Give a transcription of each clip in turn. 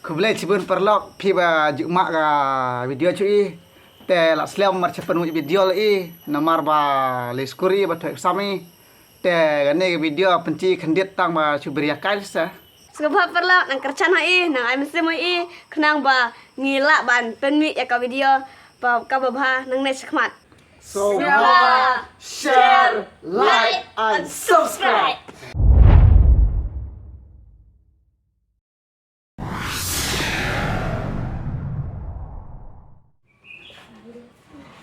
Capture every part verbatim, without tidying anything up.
Khublei chibun paralok phi ba ju mah ka video chu i. Te la slem mar cha pynmih video la i namar ba le skur i ba thoi sam i. Te kane ka video pynchi khyndiat tang ba chu bria kai sa. Sngewbha paralok nang kyrchan ha i, nang ai mynsiem ha i, khnang ba ngi lah ban pynmih ïa ka video ba ka ba bha nangne shakhmat. So, share, like, and subscribe.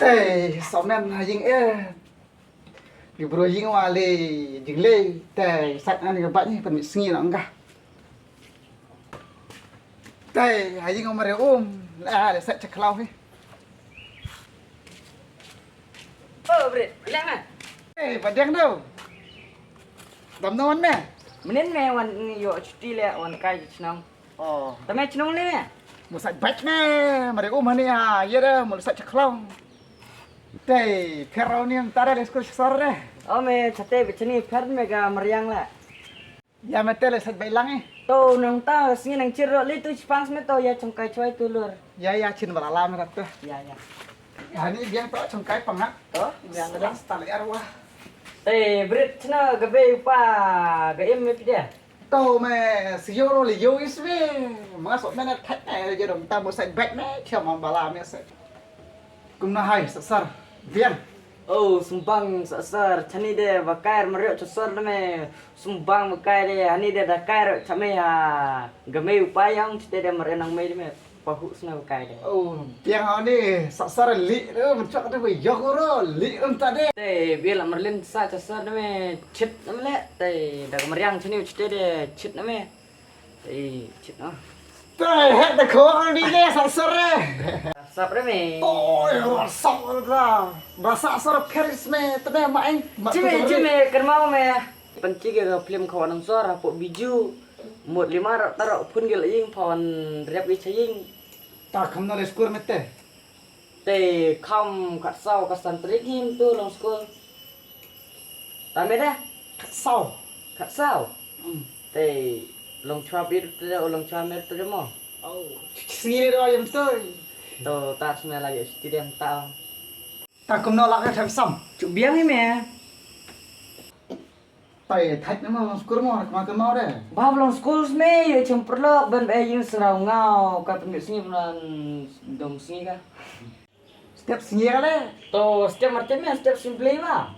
Te, somen ha ïing eh. Ki bro ïing wa le jinglei te sat ani ba ni pynmih sngi na nga. Te, ha ïing wa mare um, la le sat cha khlaw hi. Oh, Brit, leh me. Eh, ba dang do. Dam no wan me. Mynnin me wan ïoh chuti leh wan kai chnong. Oh. Tame chnong ne me. Mo sat bait me, mare um hani ha, ïa da, mo sat cha khlaw. Te, pher raw ni tare le skur sar de. Oh me, chate bechani pher me ga mariang la. Ïa me te le sat bait lang eh. To nang ta sngi nang chir ro le tu chipang me to ïa chong kai chwai tu lur. Ïa ïa chin bala la me rat tu. Ïa ïa. Hani biang to chong kai pang ha. To biang da. Stal er wa. Te Brit chna ga be pa ga im me pide. To me sio ro le yo is me. Ma so me na thak me je dong ta mo sat bait me chama bala me sat. Kumno hai sat sar biang. Oh, sumbang sat sar chani de ba kai mar yo sat sar de me. Sumbang ba kai de hani de da kai ro chame ha. Ga me upai yang chite de mar nang me de me. Pahu sna ba kai de. Oh, biang hani sat sar li de man chak de ba yo ro li um ta de. Te biang la mar lin sa sat sar de me chit na me le. Te da ga mar yang chani chite de chit na me. Ei, chit na. Te het da khor ni le sat sar re. Sap re me. Oi, sap ra. Ba sat sar pheris me te me ma eng. Chime chime kermau me. Pan chi ke film khawan sor hapo biju. Mut lima rak tarak pun ke la ing phawan rep ke chaying. Ta kham na le skur me te. Te kham khatsaw ka san tarik him tu long skul. Ta me da? Khatsaw. Khatsaw. Hmm. Te long chwa bir te long chwa mer te mo. Oh, sngi ni do yam tu. To ta sna la ye ti dem ta. Ta kumno la ka thak sam. Chu biang ni me. Tai thait na ma long skur mo, ma ka mau de. Ba long skur sme, ye chum perlok ben be yin serau ngau ka pemit sngi bulan dong sngi ka. Step sngi ka le. To step marte me step simple ma.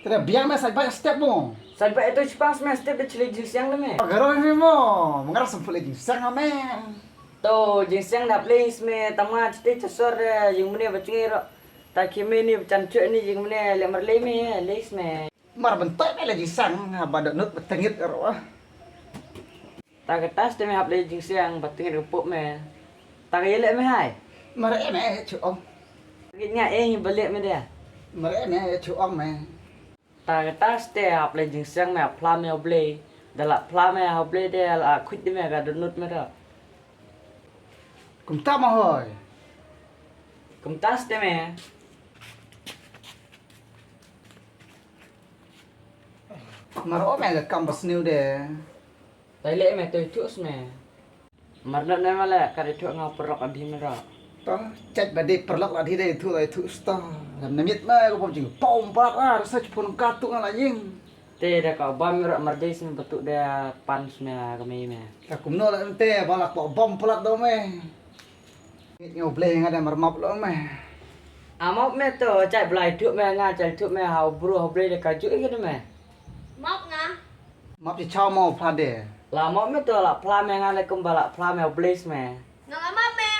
Tera biang me sai bai step mo. Sai bai to chipang sme step de chili jing siang de me. Garo ni mo, mengar sempul jing siang me. To jing siang da place me tama chite chasor jing mene bachungi ro. Ta ki me ni chan chue ni jing mene le mar le me le sme. Mar bentuk me la jingsang ha ba dok nut ba tengit ro. Ta ka tas te me hap le jingsang ba tengit ka pop me. Ta ka yele me hai. Mar e me chu ong. Ki nya e ba le me de. Mar e me chu ong me. Ta ka tas te hap le jingsang me hap phla me oble. Da la phla me oble de la khut de me ka dok nut me ro. Kumta ma hoi. Kumta ste me. Mar o me ga kam bas niu de. Tai le me toi tu sme. Mar dot ne male ka de tu nga perlok adi me ra. To chat ba de perlok adi de tu de tu sta. Nam mit me ko pom jing pom pat ah sa pun ka tu nga la jing. Te da ka bam ro mar dei sne batu da pan sne ka mei me. Ka kumno la te ba la ko bam plat do me. Ngi blei nga da mar map lo me. A map me to chai blai tu me nga chai tu me ha bru ha blei da ka ju ke me. Map nga. Map chi chau mo pla de. La map me to la pla me nga le kum ba la pla me blei me. Nga la map me.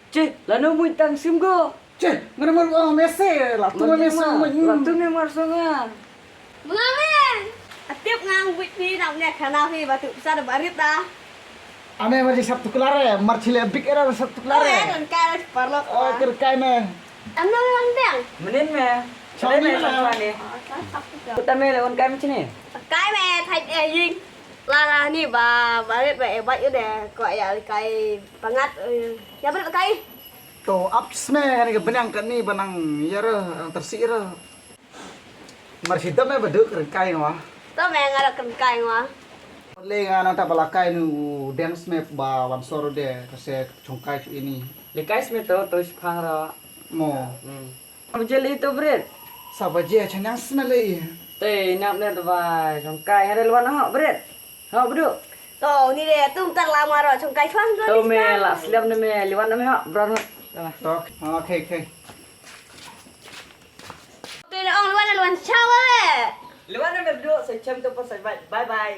Che, lano muit tang sim go. Che, ngana mar ong mese, la tu me mese muit. La tu me mar so nga. Mama. Atip ngang buit ni nak ne khana hi batu sa da barit da. Ame mar sap tuklar e, mar chile big era sap tuklar e. Kan kai parlok. Oh, ker kai me. Amna lang dang. Menin me. Chau ni me. Kutame le on kai me chini. Kai me thai e ying. La la ni ba barit ba e ba yu de ko ya kai pangat ya barit kai. To ap sne kani ka bniang kani ba nang ïa ra nang tersi ra. Mar shi dam me ba duk rengkai ngwa. To me nga ra rengkai ngwa. Le nga nang ta ba la kai nu deng smet ba wan sor de ka se chongkai chu ini. Le kai smet to to shipang ra. Mo. Hmm. Ba jel itu brit. Sa ba je chanyang smet le. Te nap ne ba chongkai hare lwan ho brit. Ho bdu. To ni de tum tar la maro chongkai chwang to. To me la slem ne me liwan ne me ho bro ho. To. Okay, okay. Te ong lwan lwan chawa le. Liwan ne me bdu sa chem to pa sa bye bye.